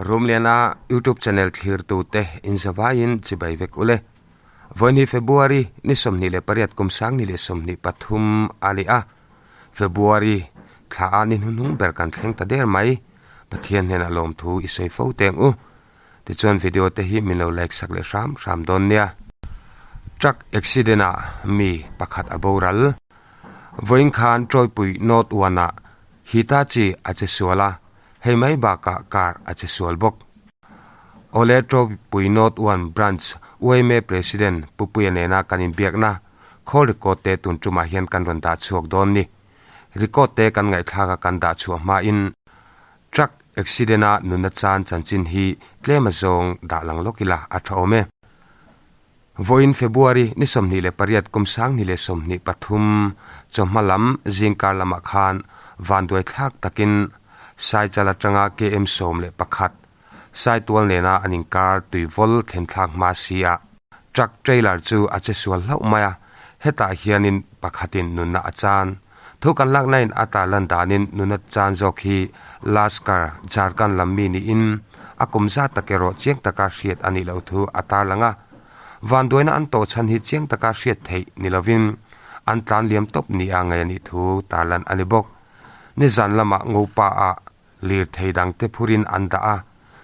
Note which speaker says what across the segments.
Speaker 1: Rumliana YouTube channel thlirtute inzavaiin chibai vek ule. Vawiin hi February ni 28 kum 2023 a ni a. February thla a ni hnuhnung ber kan thleng ta der mai. Pathian hnenah lawmthu i sawi fo teng u. Tichuan video te hi min lo like sak leh hram hram dawn nia. Truck accident ah mi pakhat a boral. Vawiin khan Tawipui North One ah Hitachi a che sual a, hei mai bakah car a che sual bawk. Awle Tawipui North One Branch yma President Pupuia nena kan inbiakna call record te tun tumah hian kan rawn dah chhuak dawn ni. Record te kan ngaihthlak a kan dah chhuah hmain Truck accident a nunna chan chanchin hi tlem a zawng dah lang lawk ila a tha awm e. Vawiin February ni 28 kum 2023 chawhma lam zingkar lamah khan vanduai thlak takin Saichal atanga KM 11 Saitual nena an inkar tuivawl thlen thlak hma si a truck trailer chu a che sual hlauh mai a, hetah hianin pakhatin nunna a chan. Thu kan lakna in a tarlan danin nunna chan zawk hi Lashkar, Jharkhand lam mi niin a kum zat tak erawh chiang taka hriat a nih loh thu a tarlang a. Vanduaina an tawh chhan hi chiang taka hriat theih ni lovin an tlan liam tawp nia ngaih a nih thu tarlan a ni bawk. Nizan lamah Ngopa ah Lirthei dangte phurin an dah a,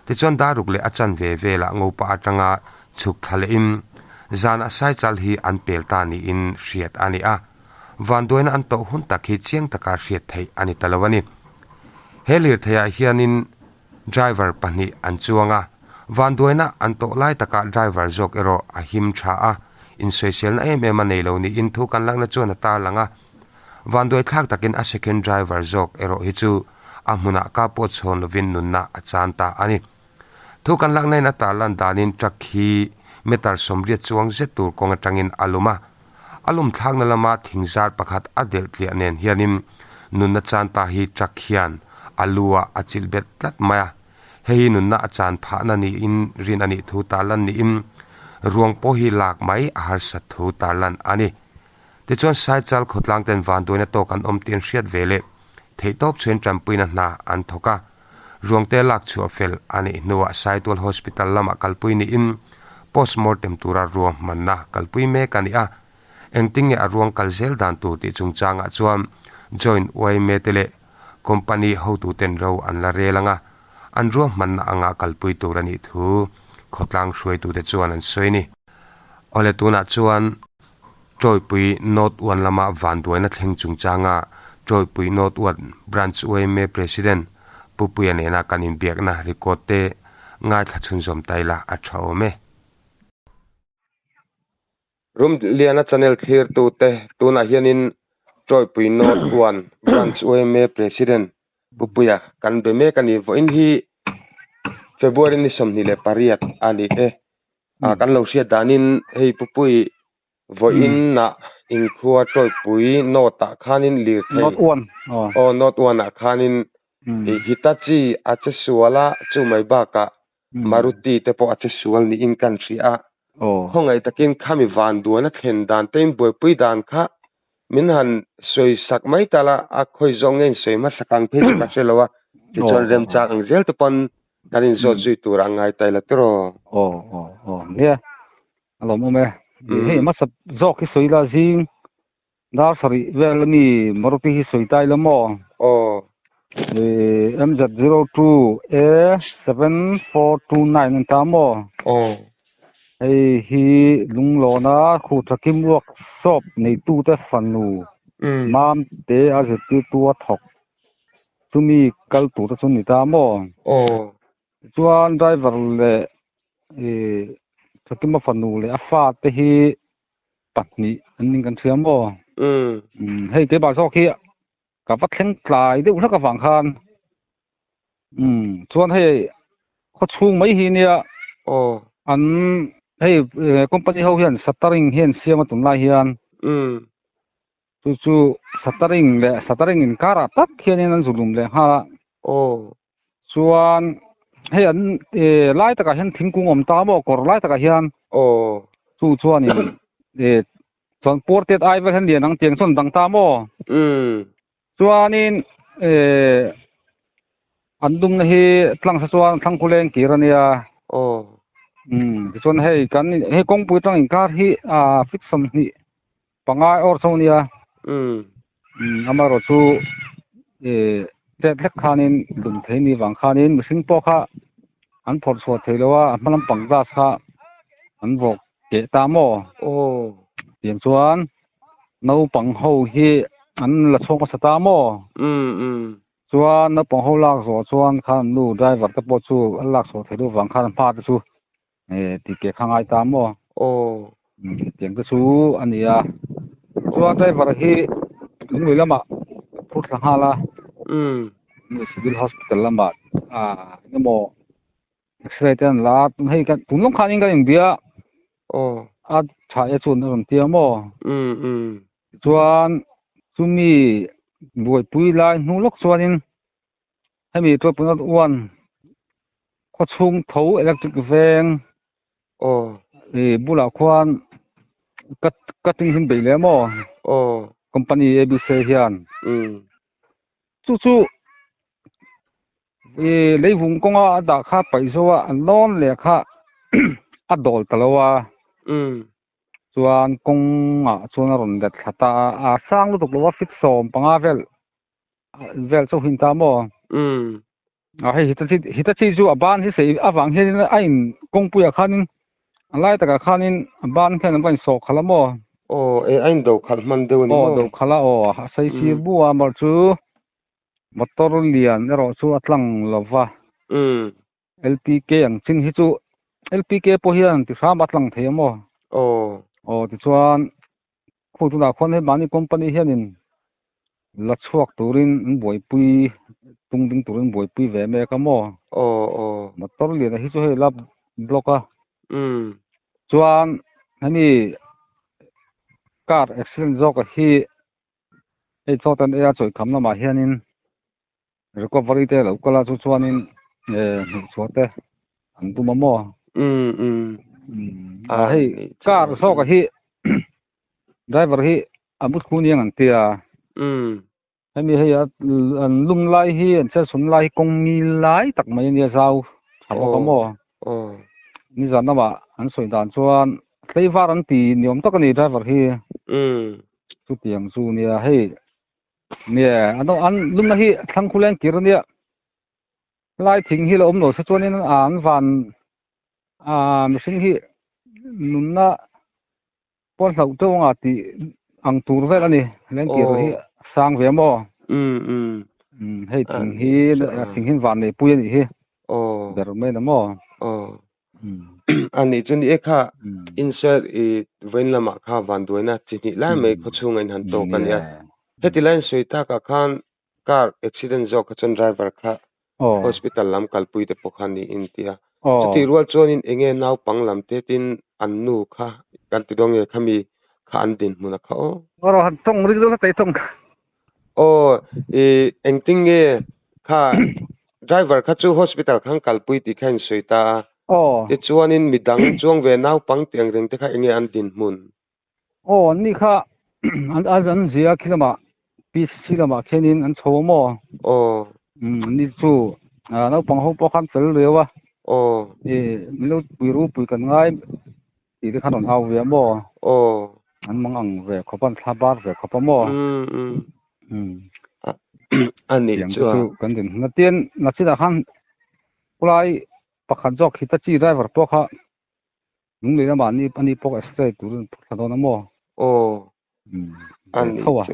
Speaker 1: tichuan daruk leh a chanve velah ngopa atanga chhuk thla lehin zan a saichal hi an pel ta niin hriat a ni a, vanduaina an tawh hun tak hi chiang taka hriat theih a ni ta lo a ni. He lirtheiah hianin driver pahnih an chuang a, vanduaina an tawh lai takah driver zawk erawh a him tha a, insawiselna em em a nei lo niin thu kan lakna chuan a tarlang a. Vanduai thlak takin a second driver zawk erawh hi chu a hmunah ka pawh chhawn lovin nunna a chan ta a ni. Thu kan lakna in a tarlan danin truck hi meter 80 chuang zet tur kawng atangin a lum a. A lum thlakna lama thing zar pakhat a delh tliah nen hianin nunna chan ta hi truck hian a lu ah a chilh bet tlat mai a. Hei hi nunna a chan phahna niin rin a nih thu tarlan niin ruang pawh hi lak mai a harsat thu tarlan a ni. Tichuan Saichal khawtlang ten vanduaina tawk an awm tih an hriat ve leh theihtawp chhuin tanpuina hna an thawk a. Ruangte lak chhuah fel a nih hnuah Saitual Hospital lamah kalpui niin postmortem tura ruahmanna kalpui mek a ni a. Engtin nge a ruang kal zel dan tur tih chungchangah chuan Joint yma te leh Company hotuten ro an la rel ang a, an ruahmanna anga kalpui tur a nih thu khawtlang hruaitute chuan an sawi a ni. Awle tunah chuan Tawipui North One lama vanduaina thleng chungchanga Tawipui North One Branch yma President Pu Puia nena kan inbiakna record te ngaithla chhunzawm ta ila a tha awm e. Rumliana channel thlirtute tunah hianin Tawipui North One Branch yma President Pu Puia kan be mek a ni. Vawiin hi February ni 28 a ni e. A kan lo hriat danin hei Pu Pui vawiin ah inkhua Tawipui North ah khanin lirthei
Speaker 2: North One
Speaker 1: aw North One ah khanin Hitachi a che sual a chu mai bakah Maruti te pawh a che sual niin kan hria a. Khawngaih takin khami vanduan a thlen dan te in buaipui dan kha min han sawi sak mai ta la a khawi zawng nge in sawi hmasa kang phei chu ka hre lo a tichuan remchang ang zel te pawn kan in zawt zui tur a ngai ta ila tiraw.
Speaker 2: Aw aw aw nia a lawmawm e. Hei hmasa zawk hi sawi la zing dar sarih vel ami Maruti hi sawi ta ila maw?
Speaker 1: Aw.
Speaker 2: MZ02A7429 an ta maw?
Speaker 1: Aw.
Speaker 2: Hei hi Lunglawna Khuhchakim workshop neitute fanu Mamte a zirtirtu a thawk chumi kal tur te chu ni ta maw?
Speaker 1: Aw.
Speaker 2: Tichuan driver leh ih Thakima fanu leh a fate hi pahnih an ning kan hria maw? Hei keimah zawk hi ka va thleng tlai deuh hlek avang khan chuan hei khaw chhung mai hi nia an hei company ho hian shuttering hi an siam a tunlai hian chu chu shuttering leh shuttering inkarah tak hianin an zu lum leh nghal a chuan hei an lai takah hian thingkung awm ta maw kawr lai takah hian chu chuanin Chuan puar tet ai vel hian lian ang tiang chuan dang ta maw? Chuanin eh An dumna hi tlang sa chuan Thlangkhuleng kir a nia.
Speaker 1: Aw.
Speaker 2: Umm tichuan hei kan hei kawngpui tang inkar hi ah feet 25 awr chho a nia.
Speaker 1: Umm.
Speaker 2: Umm amaherawh chu ih chet hlek khanin dum thei ni vang khanin mihring pawh kha an phawrh chhuah thei lo a, a hma lampang glass kha an vawk keh ta maw?
Speaker 1: Aw.
Speaker 2: Tiang chuan naupang ho hi an la chhuak hmasa ta maw?
Speaker 1: Umm umm.
Speaker 2: Chuan naupang ho lak zawh chuan khan nu driver te pawh chu a lak chhuah theih loh vang khan hma te chu eh tih keh kha ngai ta maw?
Speaker 1: Aw.
Speaker 2: Tiang te chu a ni a. Chuan driver hi Lunglei lamah phur thla nghal a.
Speaker 1: Umm.
Speaker 2: Civil Hospital lamah ah engemaw X-ray te an la a, hei kan tun lawng khanin kan inbia
Speaker 1: Aw.
Speaker 2: A tha e chuan a rawn ti a maw?
Speaker 1: Umm umm.
Speaker 2: Chuan chumi buaipui lai hnu lawk chuanin hemi Tualpunat uan khawchhung tho electric veng
Speaker 1: Aw.
Speaker 2: Ih bulah khuan cut cutting hi an bei leh maw?
Speaker 1: Aw.
Speaker 2: Company ABC hian.
Speaker 1: Umm.
Speaker 2: Chu chu ih leivung kawnga a dah kha paih zo a an lawn leh kha a dawl ta lo a.
Speaker 1: Umm.
Speaker 2: Chuan kawngah chuan a rawn let thla ta a, a sang lutuk lo a feet 15 vel vel chauh hi a ni ta maw?
Speaker 1: Umm.
Speaker 2: A hei Hitachi Hitachi chu a ban hi sei avang hianin a in kawngpuiah khanin a lai takah khanin a ban khian an va insawh khalh a maw?
Speaker 1: Aw e a in do khalh hman deuh a ni maw?
Speaker 2: Aw do khalh a aw a sei sir bu a mar chu motor lian erawh chu a tlang lo va.
Speaker 1: Umm.
Speaker 2: LPK ang chin hi chu LPK pawh hian ti hram a tlang thei a maw?
Speaker 1: Aw.
Speaker 2: Aw tichuan Khu tunah khuan hei mahni company hianin la chhuak turin an buaipui tung ding turin buaipui ve mek a maw?
Speaker 1: Aw aw.
Speaker 2: Motor lian a hi chu hei la block a.
Speaker 1: Umm.
Speaker 2: Chuan hemi car accident zawk a hi hei chawt an ei a chawikham lamah hianin Recovery te lo kal a chu chuanin eh hmuhchhuah te an tum a maw?
Speaker 1: Umm umm.
Speaker 2: A hei car zawk a hi driver hi a but khu niang an tia.
Speaker 1: Umm.
Speaker 2: Hemi hei a an lum lai hi an chelchhawn lai hi kawng ngil lai tak mai ania zau tha bawk a maw?
Speaker 1: Aw.
Speaker 2: Nizan lamah an sawi dan chuan tlei var an ti ni awm tak a ni driver hi.
Speaker 1: Umm.
Speaker 2: Chutiang chu nia hei Nia, an an lumna hi thlang khu leng kir ania. Lai thing hi la awm lo se chuanin an van ah mihring hi nunna pawn hlauh teuh anga tih ang tur vel a ni. Leng kir hi sang ve maw?
Speaker 1: Umm umm.
Speaker 2: Umm hei thing hi thing hi van nei pui a nih hi.
Speaker 1: Aw.
Speaker 2: Ber mai na maw?
Speaker 1: Aw. A nih chu ni e kha insert i vawiin lamah kha vanduaina chi hnih lai mai khawchhunga in han tawk a nia. Heti lai in sawi takah khan car accident zawk kha chuan driver kha hospital lam kalpui te pawh kha niin ti a. Chutih rual chuanin eng nge naupang lam te tin an nu kha kan ti dawn nge khami kha an dinhmun a kha aw.
Speaker 2: Aw han tawng ring deuh hla tawng kha.
Speaker 1: Aw i engtin nge kha driver kha chu hospital khan kalpui tih kha in sawi ta a.
Speaker 2: Aw.
Speaker 1: Tichuanin midang chuang ve naupang tih ang reng te kha enge an dinhmun?
Speaker 2: Aw an ni kha an an zia khi lamah PCC lamah khianin an chho a maw?
Speaker 1: Aw.
Speaker 2: Umm an ni chu naupang ho pawh khan fel riau a.
Speaker 1: Aw.
Speaker 2: I min lo pui ru pui kan ngai. Tih te khan rawn au ve a maw?
Speaker 1: Aw.
Speaker 2: An mang ang ve khawp a, an thla bar ve khawp a maw?
Speaker 1: Umm umm.
Speaker 2: Umm.
Speaker 1: A nih
Speaker 2: Tiang te
Speaker 1: chu a.
Speaker 2: chu kan din hun a. Tin, nachinah khan khulai pakhat zawk Hitachi driver pawh kha Lunglei lamah ani ani pawh x-ray turin a thla dawn a maw?
Speaker 1: Aw.
Speaker 2: Umm.
Speaker 1: A nih chu a.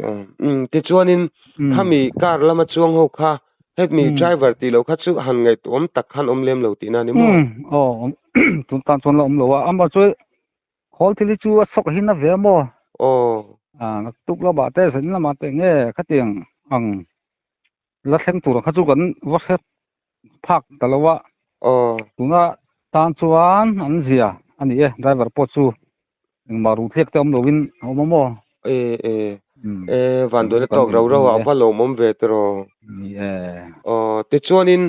Speaker 1: Umm tichuanin khami car lama chuang ho kha hemi driver tih loh kha chu han ngaihtuahawm tak khan awm lem lo tihna a ni maw?
Speaker 2: Umm aw tun tan chuan la awm lo a, amah chu khawl thil hi chu a chhawk hin a ve a maw?
Speaker 1: Aw.
Speaker 2: A naktuk lamah te zanin lamah te nge khatiang ang la thleng tur kha chu kan va hre phak ta lo a.
Speaker 1: Aw.
Speaker 2: Tuna tan chuan an zia a ni e driver pawh chu. Engmah ruh thliak te awm lovin a awm a maw?
Speaker 1: E e e vanduaina tawk rau rau ah va lawmawm ve tiraw?
Speaker 2: Ni e.
Speaker 1: Aw tichuanin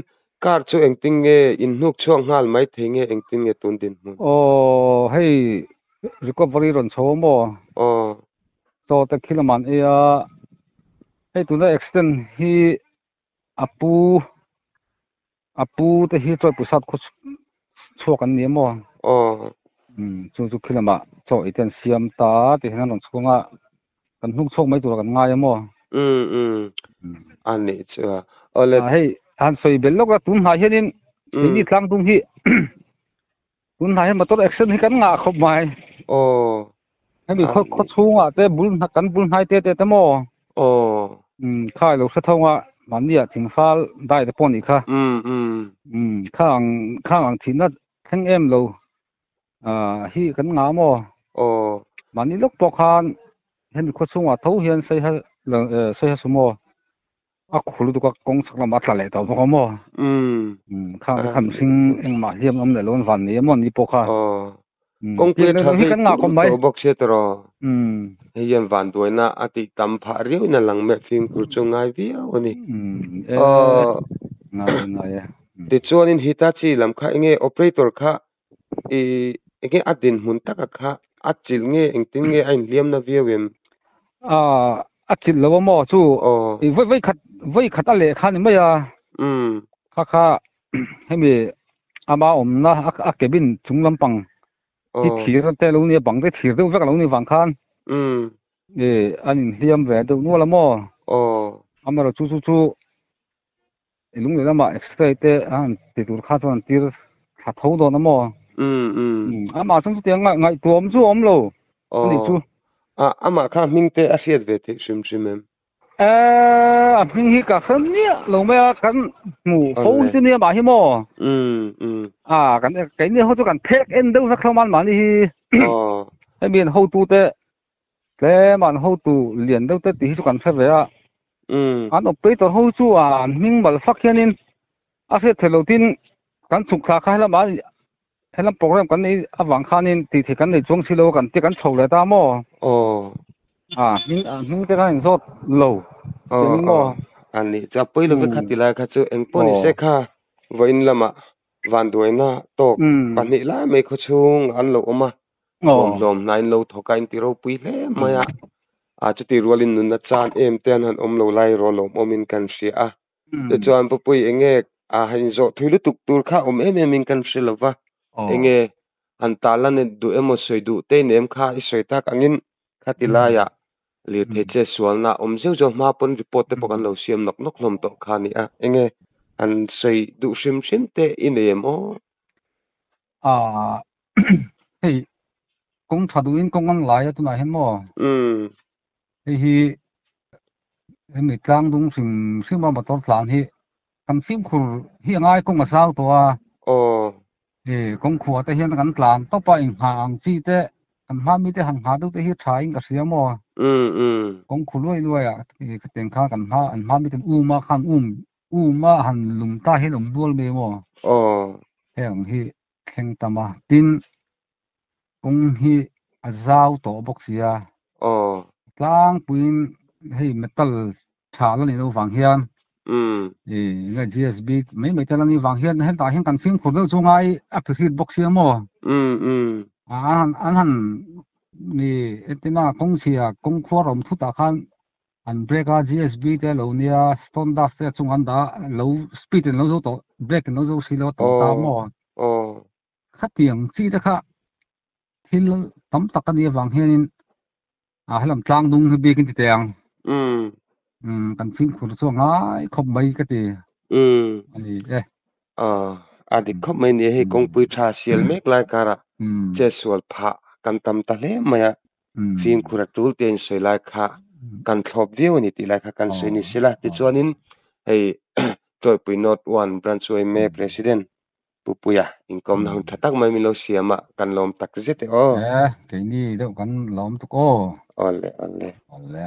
Speaker 1: car chu engtin nge in hnuk chhuak nghal mai thei nge engtin nge tun dinhmun?
Speaker 2: Aw hei recovery rawn chho a maw?
Speaker 1: Aw.
Speaker 2: Chaw te khi lamah an ei a, hei tuna accident hi a pu. A pu te hi chawi pusat khaw chhuak an ni emaw?
Speaker 1: Aw.
Speaker 2: Umm chu chu khi lamah chaw ei te an siam ta tih hian an rawn chhung a, kan hnuk chhuak mai tur kan ngai emaw?
Speaker 1: Umm umm a nih chu a. Awle.
Speaker 2: Hei han sawi belh lawk a, tun hnai hianin keini tlangdung hi tun hnai hian motor accident hi kan ngah khawp mai.
Speaker 1: Aw.
Speaker 2: Hemi khaw khaw chhungah te bul kan bul hnai te te te maw?
Speaker 1: Aw.
Speaker 2: Umm kha ilo hre tho nga mahnia thingfal dai te pawh a nih kha.
Speaker 1: Umm umm.
Speaker 2: Umm kha ang kha ang thihna thleng em lo ah hi kan ngah maw?
Speaker 1: Aw.
Speaker 2: Mahni lawk pawh khan hemi khaw chhungah tho hian saiha saiha sumo a khul lutuk a kawng chhak lamah a tla leh tawh bawk a maw?
Speaker 1: Umm.
Speaker 2: Umm kha kha mihring engmah hliam awm leh lo an van ni emaw ni pawh kha.
Speaker 1: Aw.
Speaker 2: Umm
Speaker 1: Kawngpui
Speaker 2: tiang
Speaker 1: tha
Speaker 2: hi
Speaker 1: vei
Speaker 2: kan ngah khawp mai.
Speaker 1: tawh bawk sia tawh.
Speaker 2: Umm.
Speaker 1: Hei hian vanduaina a tih tam phah riau in a lang meh fimkhur chu ngai viau a ni.
Speaker 2: Umm e
Speaker 1: Aw.
Speaker 2: ngai ngai e.
Speaker 1: Tichuanin Hitachi lam kha enge operator kha i enge a dinhmun taka kha a chilh nge engtin nge a inhliamna viau em?
Speaker 2: Aaa a chilh lo a maw chu
Speaker 1: Aw.
Speaker 2: I vawi khat vawi khat a leh kha ni mai a.
Speaker 1: Umm.
Speaker 2: Kha kha hemi ama awmna a cabin chung lampang hi thir te lo nia bang te thir deuh vek a lo ni vang khan.
Speaker 1: Umm.
Speaker 2: I an inhliam ve deuh nual a maw?
Speaker 1: Aw.
Speaker 2: Amaherawhchu chu chu chu I lung leh lamah x-ray te a han ti tur kha chuan an tir thla tho dawn a maw?
Speaker 1: Umm umm.
Speaker 2: Amah chuan chutiang ngaihtuah awm chu a awm lo a nih chu.
Speaker 1: Aw. Amah kha hming te a hriat ve theih hrim hrim em?
Speaker 2: Eh, a hming hi ka hre miah lo mai a, kan hmu fo hi chu nia mah hi maw?
Speaker 1: Umm umm.
Speaker 2: A, kan keini ho chu kan phek en deuh vek hlawm a mahni hi.
Speaker 1: Aw.
Speaker 2: Hemi an hotute Tlem an hotu lian deuh te tih hi chu kan hre ve a. An operator ho chu an hming mal fak hianin a hriat theih loh tin kan chhuk thla kha helamah helam program kan nei avang khanin tih theih kan nei chuang si lo a kan tia kan chho leh ta maw?
Speaker 1: Aw.
Speaker 2: A hming a hming te khan inzawt lo
Speaker 1: Aw
Speaker 2: tih maw?
Speaker 1: aw. A nih chu a pawi lo ve kha ti lai kha chu engpawh ni se kha vawiin lamah vanduaina tawk pahnih lai mai khawchhung an lo awm a. Bawmhlawm hna in lo thawk a, inti ropui hle mai a, a chuti rualin nunna chan em te an han awm lo lai erawh lawmawmin kan hria a. Tichuan Pupui enge a han inzawh thui lutuk tur kha awm em em in kan hre lo va, enge han talan duh emaw sawi duh te in em kha i sawi tak angin khati laiah lirthei che sualna awm zeuh zeuh hma pawn report te pawh kan lo siam nawk nawk hlawm tawh kha a ni a, enge han sawi duh hrim hrim te i nei em aw?
Speaker 2: Aaa hei kawng tha duhin kawng an lai a tunah hian maw?
Speaker 1: Umm.
Speaker 2: Hei hi hemi tlang dung hrim hrim a motor tlan hi kan fimkhur hi a ngai kawng a zau tawh a.
Speaker 1: Aw.
Speaker 2: E kawng khuah te hian kan tlan tawp a inghah ang chi te kan hma mi te han nghah deuh te hi tha in ka hria maw?
Speaker 1: Umm umm.
Speaker 2: Kawng khu luai luai ah khatiang kha kan hma an hma mi ten um a khan um Um a han lung ta hian awm dual mai maw?
Speaker 1: Aw.
Speaker 2: Hei ang hi thleng tam a. Tin, kawng hi a zau tawh bawk si a.
Speaker 1: Aw.
Speaker 2: Tlangpuiin hei metal tha la nih loh vang hian.
Speaker 1: Umm.
Speaker 2: I nge GSB mai mai te la nih vang hian hetah hian kan fimkhur deuh chu ngai a phihrit bawk si a maw?
Speaker 1: Umm umm.
Speaker 2: An han ni entina kawng chhia kawng khuar awm thutah khan An brake a GSB te a lo nia stone dust te a chung an dah a lo speed in lo zo tawh brake in lo zo si lo a tawh ta maw?
Speaker 1: Aw.
Speaker 2: Khatiang chi te kha thil tam tak a nih avang hianin a helam tlang dung hi bik in ti teh ang.
Speaker 1: Umm.
Speaker 2: Umm kan fimkhur chu a ngai khawp mai ka ti.
Speaker 1: Umm.
Speaker 2: A ni e.
Speaker 1: Aw a dik khawp mai ni hei kawngpui tha sial mek lai karah chetsual phah kan tam ta hle mai a. Fimkhur a tul te in sawi lai kha kan thlawp viau a ni tih lai kha kan sawi ni sela. Tichuanin hei Tawipui North One Branch yma President Pu Puia inkawmna hun tha tak mai min lo siam a, kan lawm tak zet e aw.
Speaker 2: E, keini deuh kan lawm tuk aw.
Speaker 1: Awle awle.
Speaker 2: Awle.